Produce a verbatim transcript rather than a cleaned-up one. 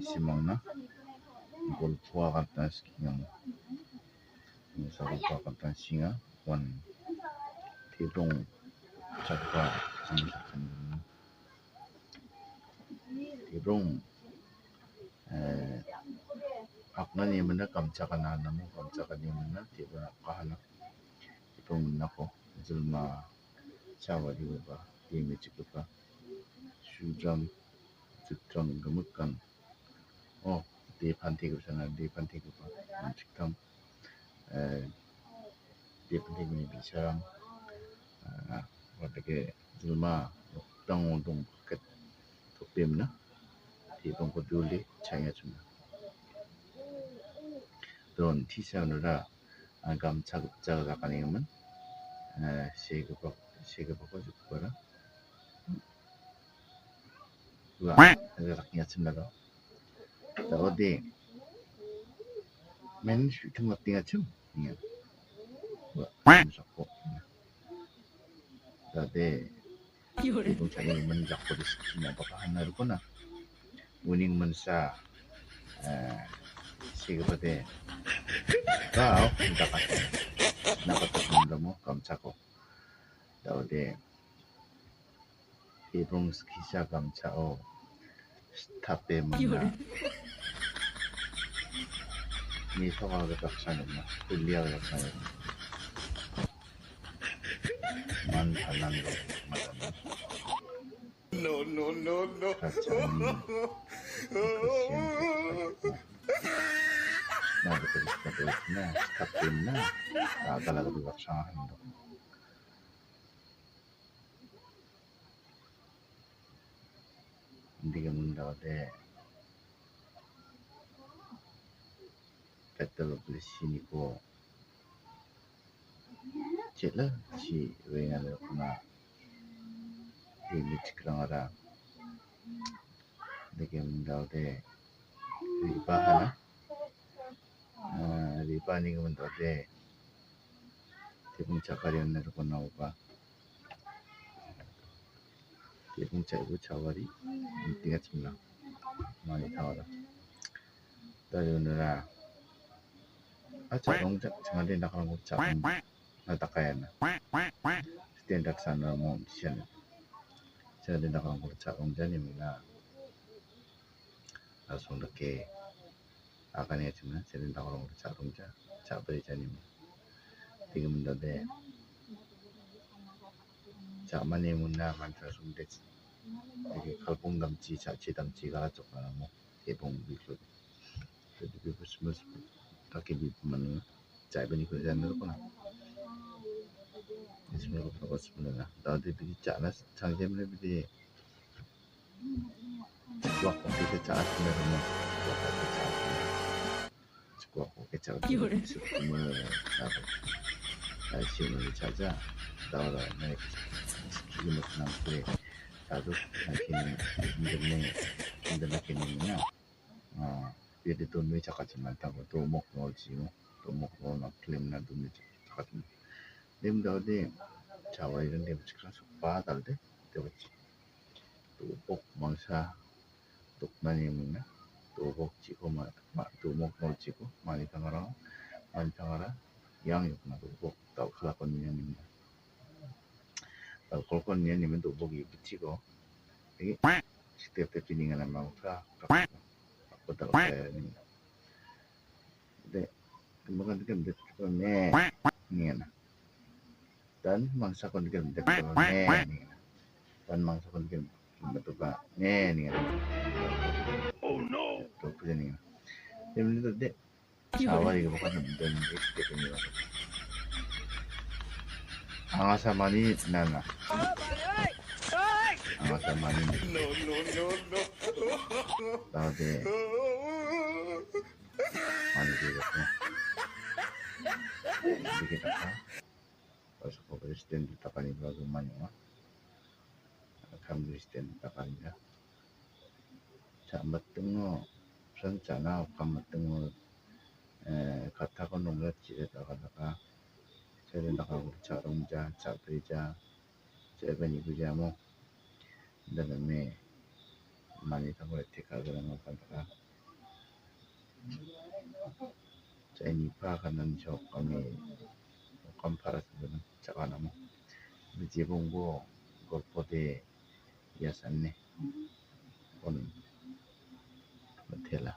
Simangna golpoa gata sikinga. Sa golpoa gata singa. Wan. Tedong. Chakpa. Tedong. Eh, akna nemina gamcha kana namo gamcha kana nemina tedong akahana. Tedong nako. Jelma. Chawari ba. Demi chikupa. Sujam. Jutang gemikan. Oh, de pante gusana, de pante gupa. Chiktam. Eh, de pante guni bisarang. Ah, wadake jelma, tang undung paket. Topemna. Tedong ko dule, chaya chuna. Don tisa nura. Ah, gamcha gipja gakanigimin. Ah, segipa, segipako jukbara. Ua, ada rakni achim lalo. Daode. Men shooting lap ting achim. Iya. Ua, sako. Daode. Idung chani men jakko diski na baka hana rukuna. Uning mensa. Eh, sigapade. Wow, dapat. Dapat mo gamchako. Daode. Ibrong skisa gamchao. Tape mana. Ni soka ke taksa mana. Kulia ke taksa mana. Man panan lo. Mana. No, no, no, no. Kacang. Kasihan. Nah, betul, betul. Nah, kapten nah. Nah, kalau betul taksa. Hindi ka mundade. Petal polisi niko. Chela si wenga le kuna. Hindi chikrang ara. Hindi ka mundade. Riba hana. Ah, riba ni ka mundade. Tebung chakari anna rukuna upa. Tebung cha ibu chawari, tingkat sembilan. Mani tawara. Tadi unura. Ah, charong cha, changade nak rong cha. Na takayana. Standard sana mo sian. Changade nak rong cha rong jani mina. Langsung dake. Akani achimna, changade nak rong cha rong cha. Cha beri jani mina. Tiga mundade. Cha mani muna mantra sumde. Ege kalpung damchi, cha chi damchi, gala chok namo. Tebong biklo. Jadi bibus mus kaki bib manu. Cha bani ko jani ko na. Ismi ko ko sebenarnya. Tadi bidi cha na changjem le bidi. Wah, kita cha sebenarnya. Wah, kita cha. Chikua ko kecha. Yore. Chikuma sabo. Ai sino ni chaja. Dawara na. Chikuma nang kule. Sado na kini. Indene. Indene kini na. Ah, bidi dumi chakachimanta ko. Domok no jimo. Domok no na film na dumi chakachimanta. Dem dawde. Chawai dan dem chikra supa dalde. Dewchi. Dobok mangsa. Doknani mingna, dobok chiko ma, ma, domok nol chiko, mani tangara, mani tangara, yang yokna dobok, dal kalakon mingna mingna. Dal kolkon mingna mingna dobok yuk chiko. Egi, setiap tapi ningan nama utra, aku dal kaya mingna. De, kembangan kan de, ne, mingna. Dan mangsa kon dikel dikel ne ni. Dan mangsa kon dikel betul pak ne ni. Oh no. Tuh punya ni. Dia beli tu dek. Sawa juga bukan dan dek ini. Angasa mani nana. Angasa mani. No, no, no, no. Tahu deh. Mani juga. Sedikit apa? Pas ko president di takani ba gumani ma. Kam president di takani ya. Sa matungo, san sana kam matungo, eh, kata ko nunggu cire taka taka. Cire taka ko carung ja, capri ja, cire bani bijamo. Dan me mani tako tika gerang kan taka. Jaini pa kanan chok kami kam para sebenarnya cak anamo. Bijibung bo golpo de yasan ne. On. Matela.